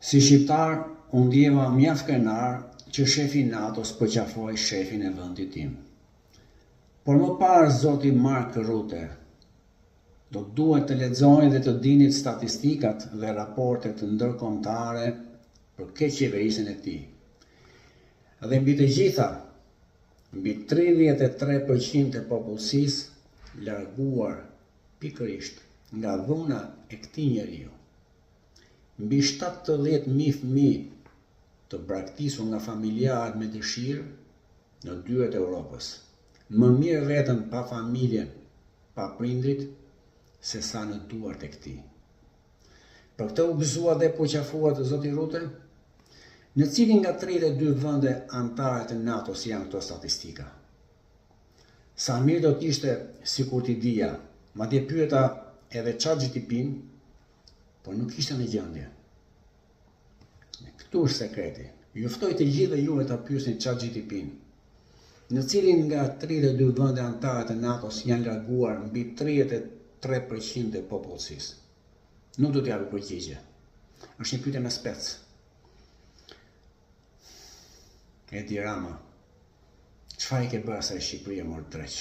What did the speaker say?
Si shqiptar, u ndjeva mjaft krenar që shefi i NATO-s përqafoi shefin e vendit tim. Por më parë zoti Mark Rutte, do të duhet të lexoni dhe të dinit statistikat dhe raportet ndërkombëtare për keqqeverisjen e tij. Dhe mbi të gjitha, mbi 33% e popullsisë larguar pikërisht nga dhuna e këtij njeriu. Mbi 70.000 fëmijë të braktisur nga familjarët me dëshirë në dyert e Europës. Më mirë vetëm pa familjen, pa prindrit, se sa në duart e këtij. Për këtë u gëzua dhe përqafuat zoti Rutte? Në cilin nga 32 vende anëtare të NATO-s janë këto statistika? Sa mirë do të ishte sikur t'i dija, madje pyeta edhe ChatGPT-n, por nuk ishte në gjendje. Këtu është sekreti. Ju ftoj të gjithë juve ta pyesni ChatGPT-n. Në cilin nga 32 vende anëtare të NATO-s janë larguar mbi 33% e popullsisë? Nuk do t'japi përgjigje. Është një pyetje me spec. Edi Rama, çfarë i ke bërë asaj Shqipërie mor dreq?